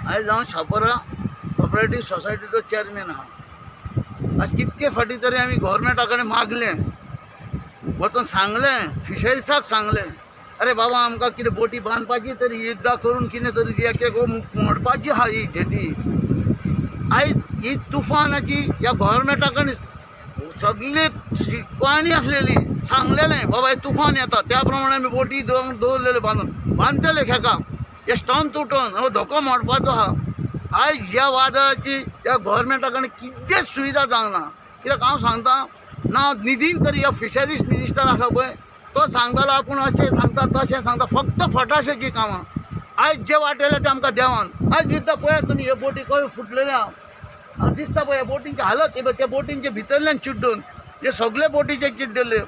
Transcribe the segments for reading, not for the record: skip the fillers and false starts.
आयज हांव Chapora cooperative सोसायटीचो chairman आहा. आज कितके फावटी तरी आमी गोवोरमेंटा कडेन मागलें, वचून सांगलें, फिशरीजाक सांगलें, अरे बाबा आमकां कितें बोटी बांदपाची तरी युद्धां करून कितें तरी दिया, कित्याक मोडपाची आहा ही जेटी. आयज ही तुफानाची ह्या गोवोरमेंटा कडेन सगळी शिकवाणी आसलेली, सांगलेलें बाबा हे तुफान येता, त्या प्रमाणे आमी बोटी दवरलेले बांदून, बांदतले खेका हे स्टंप तुटोन हो धोको मोडपाचो आहा. आयज ह्या वादळाची ह्या गोवोरमेंटा कडेन कितेंच सुविधा जावंक ना. कित्याक हांव सांगता ना, निधीन तरी ह्या फिशरीज मिनिस्टर आसा पळय तो सांगतालो आपूण अशें सांगता तशें सांगता, फक्त फटाशेचीं कामां. आयज जे वाटेले ते आमकां देवान. आयज सुद्दां पळयात तुमी ह्यो बोटी खंय फुटलेल्यो आहा दिसता पळय, ह्या बोटींची हालत ही पळय, त्या बोटींचे भितरल्यान चिड्डून हे सगळे बोटीचे चिड्डले.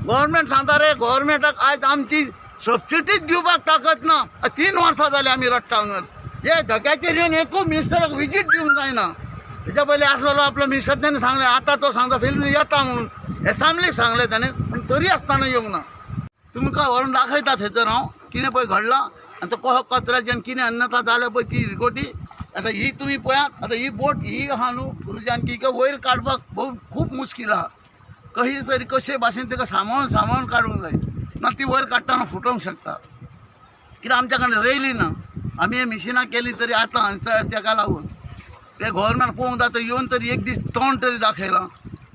गोवोरमेंट सांगता रे, गोवोरमेंटाक आयज आमची सबसिडीच दिवपाक ताकद ना. 3 वर्सां जालीं आमी रडटा हांगा. हे धक्याचेर येवन एकूय मिनिस्टराक विजीट दिवंक जायना. हेच्या पयलीं आसलेलो आपलो मिनिस्टर तेणें सांगलें, आतां तो सांगता फिल्म येता म्हणून, एसेंब्लीक सांगलें ताणें, पूण तरी आसतना येवंक ना. तुमकां व्हरून दाखयता थंयसर हांव कितें पळय घडलां आनी तो कसो कचऱ्याच्यान कितें अन्यथा जालें पळय ती रिकोटी. आतां ही तुमी पळयात, आतां ही बोट ही आहा न्हू पुरुशान की हिका वयर काडपाक भोव खूब मुश्कील आहा. कशी तरी कशे भाशेन ताका सांबाळून सांबाळून काडूंक जाय, ना ती वयर काडटना फुटोवंक शकता. कित्याक आमच्या कडेन रेली ना, आमी हे मिशिनां केली तरी आतां हांगसर तेका लागून ते गोवोरमेंट पळोवंक जाता, येवन तरी एक दीस तोंड तरी दाखयलां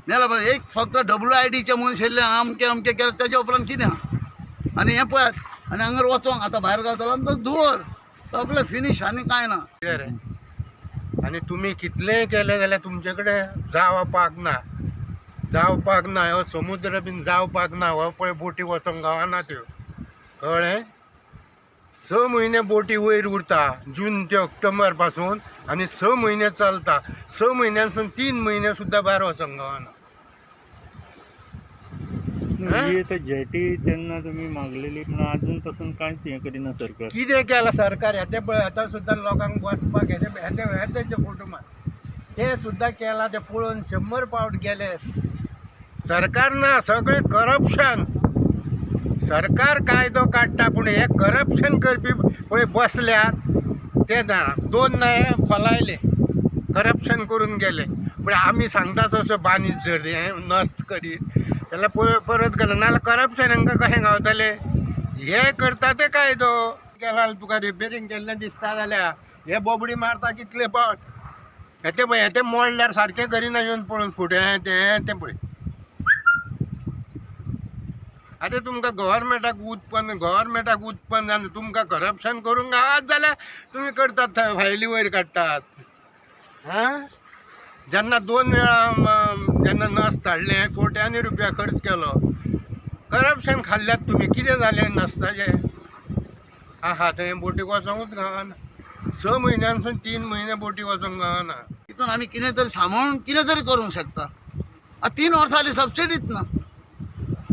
नाल्यार बरें. एक फक्त WIDचे मनीस येयल्ले अमकें अमकें केलें, तेज्या उपरांत कितें आहा. आनी हें पळयात, आनी हांगर वचोंक आतां भायर गावतलो आनी तो धुंवर सगळें फिनीश आनी कांय ना. आनी तुमी कितलेंय केलें जाल्यार तुमचे कडेन जावपाक ना, जावपाक ना. हो समुद्र बीन जावपाक ना. हो पळय बोटी वचोंक गावना त्यो, कळ्ळें? 6 म्हयने बोटी वयर उरता, जून ते ऑक्टोबर पासून, आनी 6 म्हयने चलता. 6 म्हयन्यासून 3 म्हयने सुद्दां भायर वचोंक गावना. ही आतां जेटी तेन्ना तुमी मागलेली, पूण आजून पासून कांयच हें करिना सरकार. कितें केलां सरकार? हें पळय आतां सुद्दां लोकांक बसपाक हें तेंचे फोटो मार, ते सुद्दां केलां, ते पळोवन 100 फावट गेले. सरकार ना, सगळें करप्शन. सरकार कायदो काडटा, पूण हे करप्शन करपी पळय बसल्यात ते ना. 2 ना हे खोलायले, करप्शन करून गेले. पूण आमी सांगता तसो बांदीत जर हें नश्ट करीत जाल्यार परत करना, नाजाल्यार करप्शन हांकां कशें गावतलें? हे करता ते कायदो केला, तुका रिपेरींग केल्लें दिसता जाल्यार हे बोबडी मारता कितले पावट. हें तें पळय, हें तें मोडल्यार सारकें करिना, येवन पळोवन फुडें हें तें तें पळय. आतां तुमकां गव्हर्मेंटाक उत्पन्न, गव्हर्मेंटाक उत्पन्न जावन तुमकां करप्शन करूंक गावात जाल्यार तुमी करतात फायली वयर काडटात. आं, जेन्ना 2 वेळा जेन्ना नस हाडलें, कोट्यांनी रुपया खर्च केलो, करप्शन खाल्ल्यात तुमी, कितें जालें नसताचें? आहा थंय बोटीक वचोंकूच गावना. 6 म्हयन्यांसून 3 म्हयने बोटी वचोंक गावना. तितून आमी कितें तरी सांबाळून कितें तरी करूंक शकता. आतां 3 वर्सां जालीं सबसिडीच ना.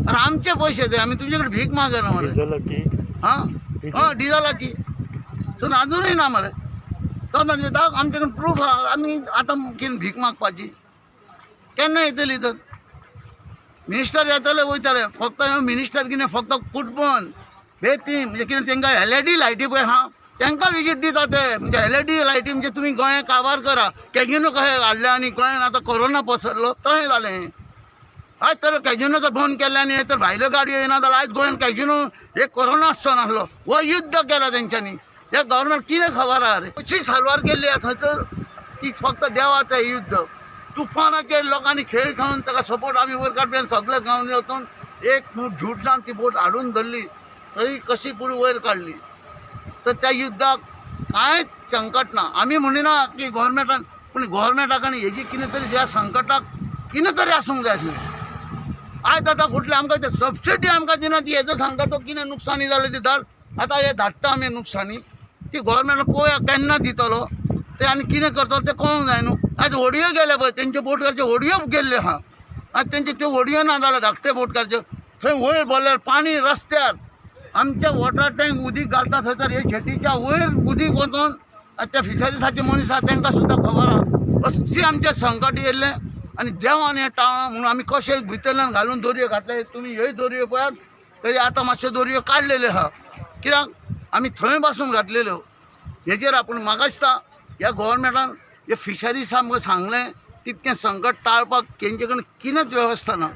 अरे आमचे पयशे ते, आमी तुमचे कडेन भीक मागना मरे. डिझलाची आं हय डिझलाची सो आजुनूय ना मरे. चल आमचे कडेन प्रूफ आहा, आमी आतां कितें भीक मागपाची? केन्ना येतली तर मिनिस्टर येतले वयतले, फक्त मिनिस्टर कितें फक्त कुटबन बेतीम म्हणजे कितें तांकां LED लायटी पळय आहा तांकां विजीट दिता ते. म्हणजे LED लायटी म्हणजे तुमी गोंयांत काबार करा, कॅजिनो कशें हाडले आनी गोंयांत आतां कोरोना पसरलो तशें जालें. आयज तर कॅजिनो तर बंद केल्ले आनी हे तर भायल्यो गाडयो येना जाल्यार आयज गोंयांत कॅजिनो एक कोरोना आसचो नासलो. हो युद्ध केला तेंच्यांनी. हे गव्हर्मेंट कितें खबर आहा रे? कशी साल्वार केल्ली आहा थंयसर ती फक्त देवाचें युद्ध. तुफानाचेर लोकांनी खेळ खेळून ताका सपोर्ट आमी वयर काडपी आनी सगळे गांवांनी वचून एक झूटसान ती बोट हाडून धरली, तरी कशी पुरी वयर काडली. तर त्या युद्धाक कांयच संकट ना. आमी म्हणिना की गव्हर्मेंटान, पूण गव्हर्मेंटाक आनी हेजी कितें तरी ह्या संकटाक कितें तरी आसूंक जाय आसलें. आयज आतां फुटलें आमकां ते सबसिडी आमकां दिना ती, हेजो सांगता तो कितें नुकसानी जालें ती धाड. आतां हे धाडटा आमी नुकसानी ती गव्हर्मेंट पळोवया केन्ना दितलो ते आनी कितें करतलो तें कळोंक जाय न्हू. आयज होडयो गेले पळय, तेंचे बोटकारच्यो होडयो गेल्ल्यो आहा. आयज तेंच्यो त्यो होडयो ना जाल्यार धाकटे बोटकारच्यो थंय वयर भरल्यार पाणी रस्त्यार. आमच्या वॉटर टँक उदीक घालता थंयसर हे जेटीच्या वयर उदीक वचोन आतां त्या फिशरीजाचे मनीस आहा तांकां सुद्दां खबर आहा. अशी आमचें संकट येयल्लें आनी देवान हें टाळ्ळां म्हणून आमी कशें भितरल्यान घालून दोरयो घातले. तुमी ह्यो दोरयो पळयात, तरी आतां मातश्यो दोरयो काडलेल्यो आहा, कित्याक आमी थंय बसून घातलेल्यो हेजेर. आपूण म्हाका दिसता ह्या गोवोरमेंटान हे फिशरीज आमकां सांगलें तितकें संकट टाळपाक तेंचे कडेन कितेंच वेवस्था ना.